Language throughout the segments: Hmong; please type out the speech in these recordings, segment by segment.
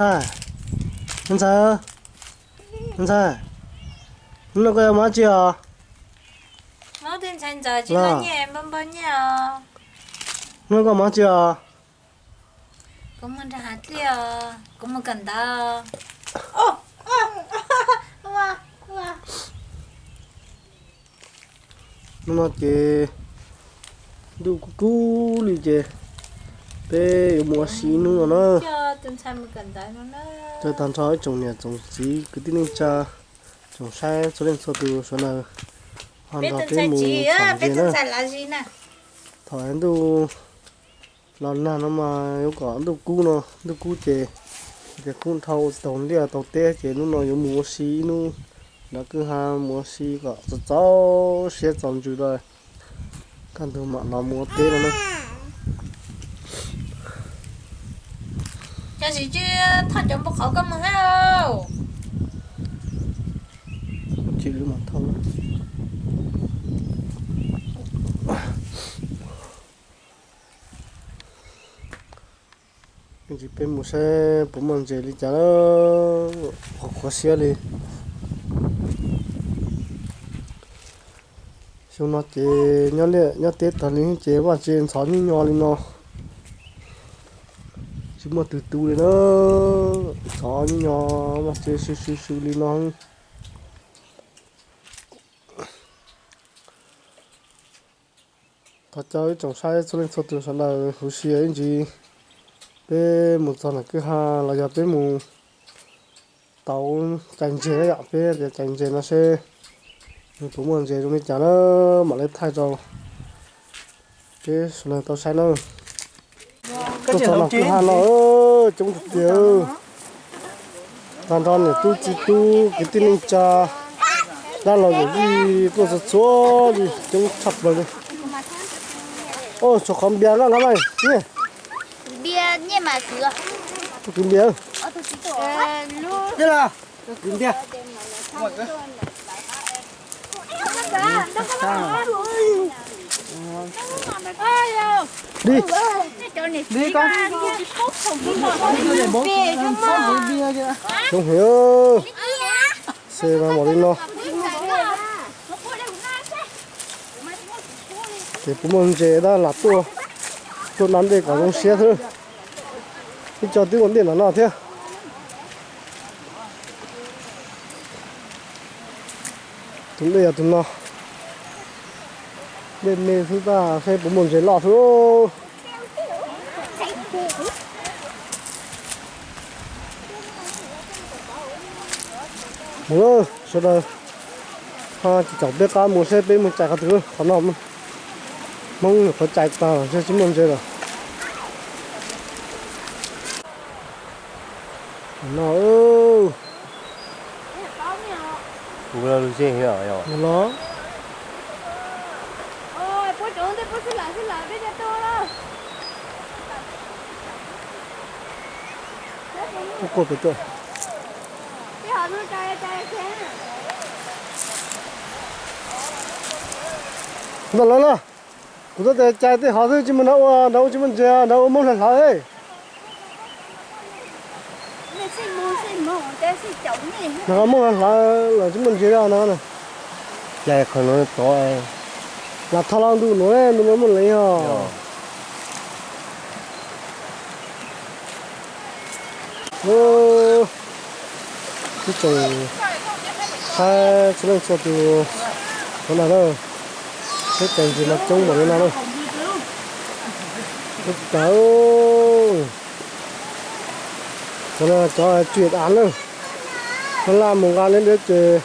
Ntxawg, ntxawg, hnub no koj yuav mus dab tsi os? Hnub no koj mus dab tsi os? Hnub no ces ntuj kub kub li ces peb yuav mus ua si ib hnub no na. Caw tag nrho ib tsoom niam tsoom txiv kwv tij neej tsa, tsoom saib txhua leej txhua tus sawv daws ho nrog peb mus txhom ntses na. Thaum ntuj los nag no mas yuav kom ntuj kub no, ntuj kub ces tias kub dhau tau liaj tau teb ces hnub no yuav mus ua si ib hnub nrad kwj ha, mus ua si kom txaus txaus siab txaus ntsws lawm kaj ntug mam los mus ua teb no na. Cov tsis thoj cov npua qhauv koj mus hab. Ib ntsis peb mus saib puas muaj ntses li cas, qhuav qhuav siab li. Xyoo no ces nyob liaj nyob teb tag li ces vaj tse ntxhov nyuj nyo li no, tsis muaj twg tu li na. Ntxhov nyuj nyo, vaj tse sw sw sw li no. Thov caw ib tsoom saib txhua leej txhua tus sawv daws huv si ib ntsis peb mus txog ntawm kwj ha los yog peb mus tau cais ntses na yom, peb tias cais ntses no seb nws puas muaj ntses zoo li cas na, mam li thaij rau peb sawv daws tau saib na. Tuaj txog ntawm kwj ha no coob tiag tiag. Tag nrho niam tub txiv tub kwv tij neej tsa, dab laug yawm yij tuaj txhua txhua li coob tshaj plaws li. Tshuav qhov npias noj nqa mas. Kwv npias. Di, di ko. Coob heev. Xe mas npaum li no ces puas muaj ntses dab lam tuaj, tuaj da dej kom zoo siab xwb. Ib co twb ua ntej ntawm no thiab. Tus dej yog tus no. Dej me xwb tab saib puas muaj ntses loj xwb. Mus sawv daws, ho tsis caum peb qab mus seb peb mus cais qhov twg, qhov no Hmoob nyuam qhuav cais tag lawm ntshe tsis muaj ntses lawm. No, los. Ntawm lawv na, kuv tuaj tes cais tej hov xwb tsis mus nrad ua, nrad ua tsis muaj ntses, nrad ua Hmoob hlawv hlawv. Nrad Hmoob hlawv hlawv los tsis muaj ntses no. Cais qhov no tod, lam thoj los ntu nuav, ntu nuav muaj leej os. Ib tsoom saib txhua leej txhua tus sawv daws na, peb cais ntses mas coob npaum li no na. Ub, cov no cov tsuj av na, no laj mus nqa liab liab ces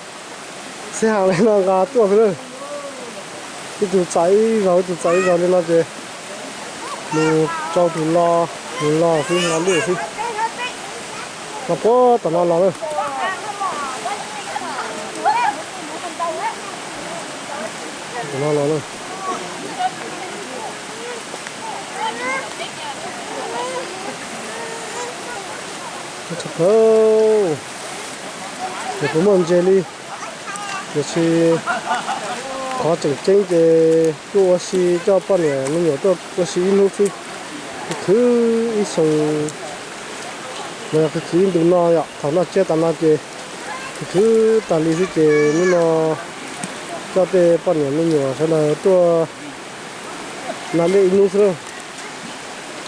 xib hab li no nqa tuaj xwb na. Ib tug txais ib zaug, ib tug txais ib zaug li no ces mus rau tus lo, tus lo xwb, lo lwj xwb. Los puag tom no los na. Tom no los na. Tshaj plaws, ces puas muaj ntses li. Tiam sis qhov tseem ceeb ces tuaj ua si coj poj niam me nyuam tuaj ua si ib hnub xwb, khwv ib xyoo Qhov txiv ntu no yom, thaum noj tsiab tas no ces khwv khwv tag li xwb ces hnub no coj tej poj niam me nyuam sawv daws tuaj na dej ib hnub xwb.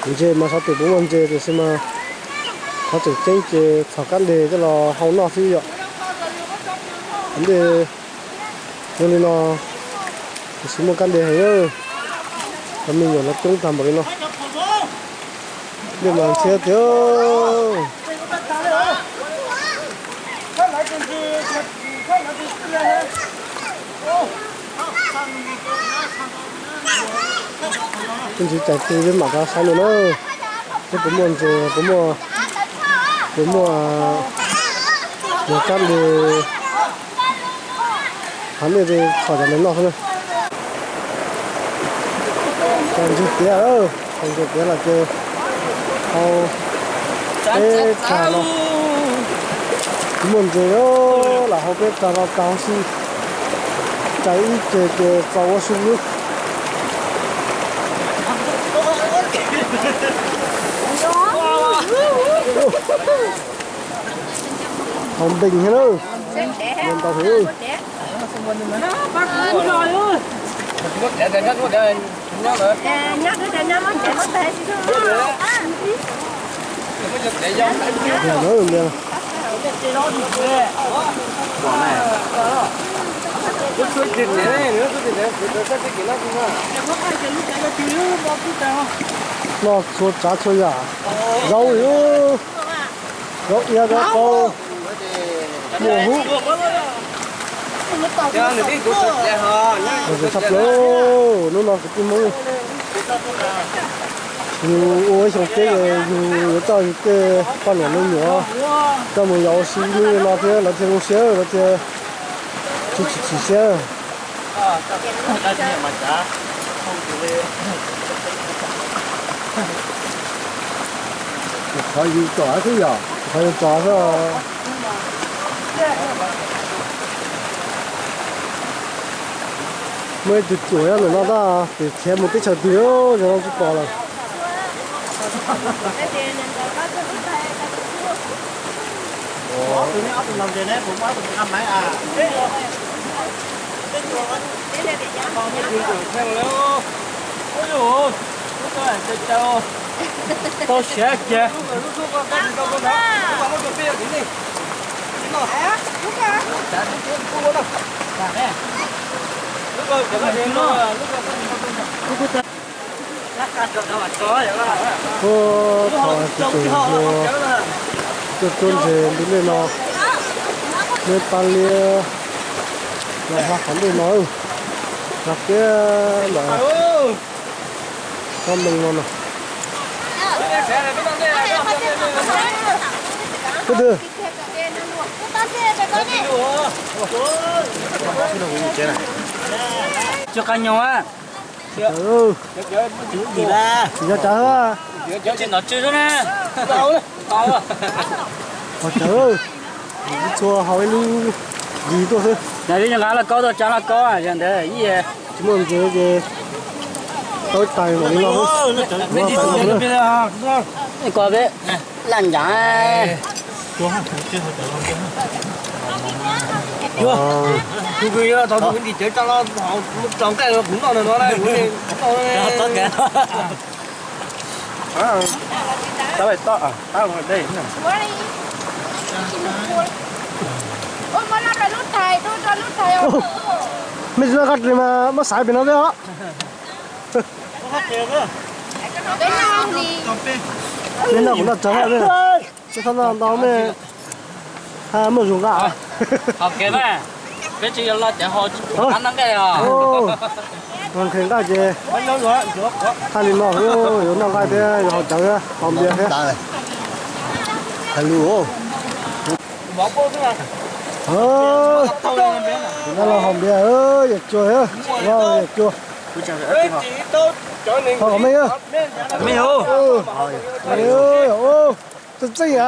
Ntses mas xyov tus puas muaj ntses tiam sis mas qhov tseem ceeb ces txhom kab deg coj los hau noj xwb yom. Dej zoo li no tiam sis muaj kab deg heev, cov me nyuam los coob tag npaum li no. Dej mas ntxhiab tiag. Tus ntsis cais twg peb mam rov saib no na. Peb puas muaj ntses, puas muaj, puas muaj, puas kab deg, hav dej ces txhom cov ntawd noj xwb na. Txhom ntses tiav, txhom ntses tiav los ces hau peb tag no. Muaj ntses lam hau peb tag no tag huv si, tsais ib ceg ces txaus ua si lub. Hau npees thiab na. Ntau heev. Noj txhua tsav txhua yam, zaub, zaub iab zaub qaub, muaj hub. Txhua plaws, hnub no kwv tij Hmoob yus ua ib xyoo teb, yus yuav coj yus tej poj niam me nyuam coj mus yos ua si hnub no thiab lawv thiaj zoo siab, lawv thiaj tsis chim siab. Qhov yus tsom xwb yom, qhov yus tsom xwb. Muaj ib tug cuam nyob ntawm no tab sis khiav mus teb chaws twg lawm, zoo li tsis pom lawm. Tau siav kiag. Ua, thaum tus tus hluas tuaj cuab ntses ntu dej no, neb pab liab los hla qhov dej no, hla kiag ntawm tsob ntoo no no. Koj twg? Tsis qab nyob. Tsis yog tsawv. Qhov tsawv, txhua hau ib lub ntsis tuaj xwb. Yog li nqa lauj kaub tuaj tsa lauj kaub, yog ntawd ib tsis muaj ntses ces tau ib tais npaum li no. Koj peb laj ncav. Mej tsis noj qab deg mas muab xaiv pem no peb os. Mej noj kuv noj tsawg, mej txhob noj ntau, mej muaj zug nqa. Nqhis nqaij ces thaij li no, yuav noj nqaij thiab yuav haus cawv thiab haus npias thiab. Hais lus, kuv nab los haus npias, yawm cuag, yawm cuag. Ho kom mej, mej, txeej txeej a.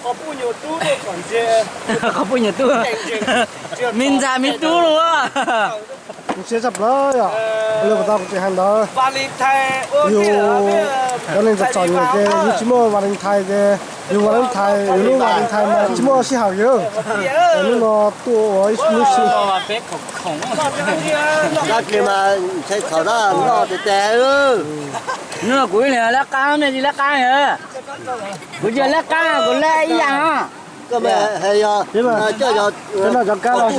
Qhov puj nyuam tub, me ntxhais me tub los. Zoo siab tshaj plaws yom, li kuv tau kuv tseem hais ntawd, yus cov neeg txom txom nyem ces yus tsis muaj Valentine ces yus Valentine, yus lub Valentine mas tsis muaj sij hawm li. Hnub no tuaj ua ib hnub sib. Hnub no kuv ib leeg lab qab, nej tsis lab qab. Kuv tsis lab qab, kuv lab ib yam. Peb no cov kab los,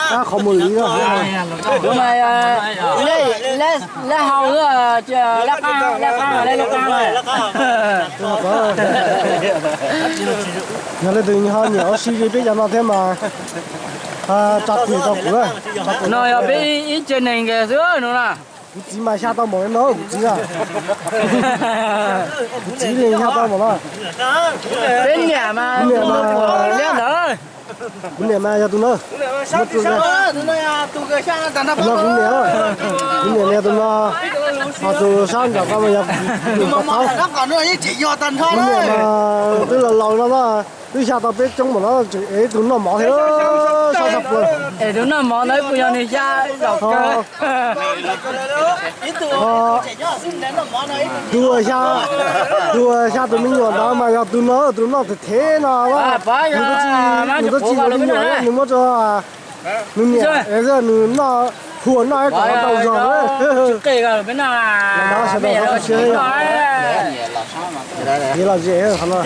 kab qhov muag li. Kuv mas lab hau, lab qab, lab qab, lab lub qab. Yog leej twg ho nyiam ua si li peb cov no thiab mas tsa tis rau kuv. No yog peb ib tsev neeg xwb no na. Kuv txiv mas xya tau npaum li no, kuv txiv na. Kuv txiv li xya tau npaum no. Peb niam mas, kuv niam mas, kuv niam mas yog tus no. No kuv niam, kuv niam mas yog tus no. Ho tus sab nram ko mas yog kuv tus pov thawj. Kuv niam mas twb laus laus no na, twb xya tau peb coob npaum no tseem ev tus noj mov thiab, sab sab puas. Es tus noj mov ntawd puas yog nws xya zaum kawg? Tus xya, tus xya tus me nyuam ntawd mas yog tus no, tus noj them them no. Nws twb tsis, nws twb tsis ua me nyuam, nws muab rau nws niam, nws noj, hu noj ib kom tau zog. Sawv daws txhob siab, kev lom zem qhov no.